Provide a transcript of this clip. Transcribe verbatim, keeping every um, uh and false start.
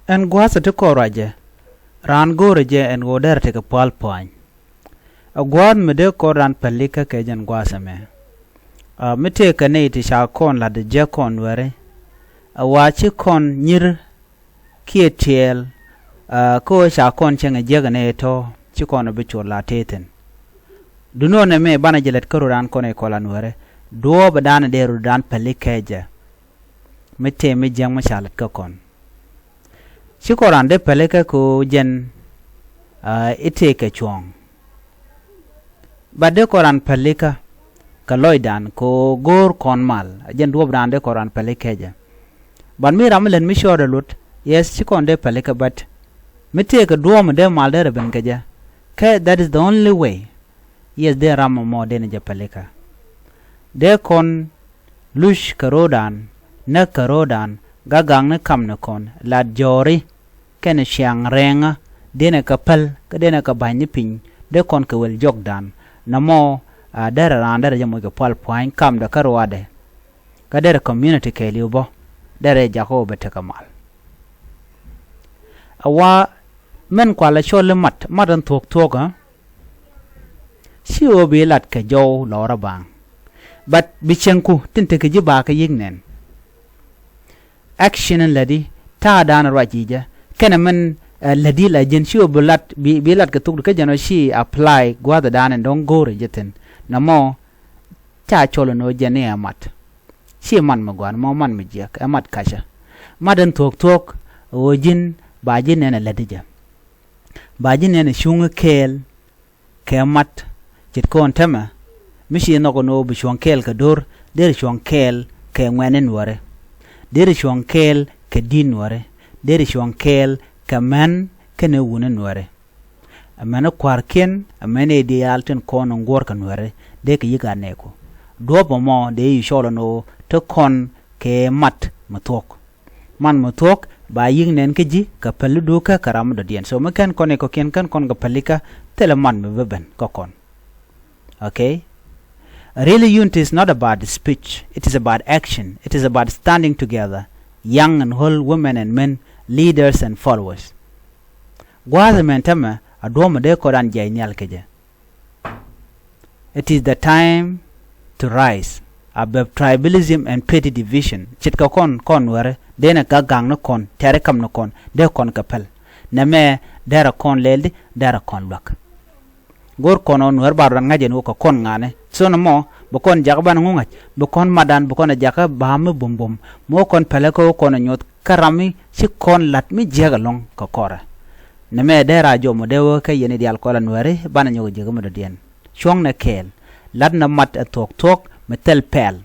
Ɛn gua̱a̱thɛ ti kɔn ruacɛ, raan go̱o̱rɛ jɛ ɛn ɣöö derɛ tekɛ pual pua̱ny. Ɛ gua̱a̱th mi dee kɔn raan pälikä kɛ jɛn gua̱a̱thɛ mɛ. Ɛ, mi tëëkɛ nɛy ti ca kɔn la̱t ɛ jiäk kɔn Nuääri. Ɛ wa ci kɔn nyir kiɛ tiɛɛl, ɛ, kä ɣöö ca kɔn cieŋ ɛ jiäk ɛ nɛy tɔ̱, ci kɔn ɛ bi col la tëë thi̱n. Duundɛ nɛmɛ banɛ jɛ lät kä rɔ̱dan kɔn ɛ kɔn la Nuääri. Duɔ̱ɔ̱p ɛ dan ɛ dee rɔ̱dan pälikä jɛ. Mi tëë mi jiäk mi ca lät kä kɔn. Ci kɔn raan dee pälikä kɛ ɣöö jɛn, ɛ, i̱ tëëkɛ cuɔ̱ɔ̱ŋ. Bat dee kɔn raan pälikä kɛ lɔcdan kɛ ɣöö go̱o̱r kɔn mal, ɛ jɛn duɔ̱ɔ̱pdan dee kɔn raan pälikä jɛ. Bat mi ram mi lät mi cɔɔdɛ luɔt, yes, ci kɔn dee pälikä, bat mi tëëkɛ duɔ̱ɔ̱p mi dee mal derɛ ben kɛ jɛ. Kɛ, that is the only way. Yes, dee ram mɔ mɔ dee ni jɛ pälikä. Dee kɔn luc kɛ rɔ̱dan, näk kɛ rɔ̱dan, gak gakni kamnikɔn, lat jɔɔri, kɛnɛ ciaŋ rɛŋä, dee ni kɛ päl, kä dee ni kɛ ba̱ny ni piny, dee kɔn kɛ wël jɔkdan. Nɔmɔ, a, derɛ raan derɛ jɛ moc kɛ pual pua̱ny kamdɛ kä ruaadɛ. Kä derɛ community kɛɛliw bä, derɛ jakä ɣöö bɛ tekɛ mal. A wa mɛn kualɛ cɔl i̱ mat, mat in thuɔ̱k thuɔ̱k, ɛ? Ci ɣöö bi lat kɛ jɔw lɔrä baŋ. But bi cieŋku tin tekɛ ji̱ ba kɛ yi̱k nɛn. Action in lätdi ta̱a̱dan ruac ji̱ jɛ. Kɛnɛ mɛn, ɛ, lätdi la ji̱n ci ɣöö bi lat, bi, bi lat kɛ thukdi kä jɛn ɣöö ci apply gua̱a̱thdan in dɔ̱ŋ go̱o̱rɛ jɛ thi̱n. Nɔmɔ ca cɔl in ɣöö jɛn i̱ ɛ mat. Ci mat mi gua̱a̱r mɔ mat mi jiäk, ɛ mat kacä. Mat in thuɔ̱k thuɔ̱k ɣöö ji̱n ba ji̱ nɛn ɛ lätdi jɛ. Ba ji̱ nɛn ɛ cuŋ i̱ kɛɛl kɛ mat ce̱tkɔn täämɛ, mi ci nhɔk ɛn ɣöö bi cuɔ̱ŋ kɛɛl kɛ do̱r, derɛ cuɔ̱ŋ kɛɛl kɛ ŋuɛ̈tni Nuääri. Derɛ cuɔ̱ŋ kɛɛl kɛ di̱t Nuääri. Derɛ cuɔ̱ŋ kɛɛl kɛ män kɛnɛ wutni Nuääri. Amäni kua̱rkiɛn, amäni diaal tin kɔn in guɔ̱ɔ̱r kɛ Nuääri, dee kɛ yi̱k a nɛɛku. Duɔ̱ɔ̱p ɛmɔ dee yi cɔl ɛn ɣöö te kɔn kɛ mat mi thuɔ̱k. Mat mi thuɔ̱k ba yi̱k nɛn kä ji̱ kɛ pälidu kä kɛ ram mi dɔ̱diɛn. So mi kɛn kɔn i̱ kɔ̱kiɛn kɛn kɔn kɛ pälikä, thilɛ mat mi bi ben kä kɔn. Okay? Really, unity is not about speech. It is about action. It is about standing together, young and old, women and men, leaders and followers. Gua̱a̱th ɛmɛn täämɛ a duɔ̱ɔ̱p mi dee kɔn raan jiɛc nhial kɛ jɛ. It is the time to rise above tribalism and petty division. Ce̱tkɛ kɔn, kɔn Nuääri, dee ni gak gakni kɔn, tɛ̈ri kamnikɔn, dee kɔn kɛ päl. Nɛmɛ derɛ kɔn lɛl di, derɛ kɔn luäk. Go̱o̱r kɔn ɣöö Nuäär ba rɔ̱dan ŋa̱c ɛn ɣöö kɛ kɔn ŋa̱ni. So nɔmɔ bi kɔn jakä banɛ ŋu ŋa̱c, bi kɔn matdan, bi kɔn jakä ba̱a̱m mi bumbum. Mi wä kɔn pälɛ kä wä kɔn nyuɔth kä ram mi ci kɔn la̱t mi jiäk ɛlɔ̱ŋ kɛ kɔrɛ. Nɛmɛ dee raar jɔmɔ dee wä kä yɛn i̱ diaal kɔn la Nuääri, banɛ nyɔk jiäk mi dɔ̱diɛn. Cuɔ̱ŋnɛ kɛɛl, la̱tnɛ mat ɛ thuɔ̱k thuɔ̱k mi thil pɛl.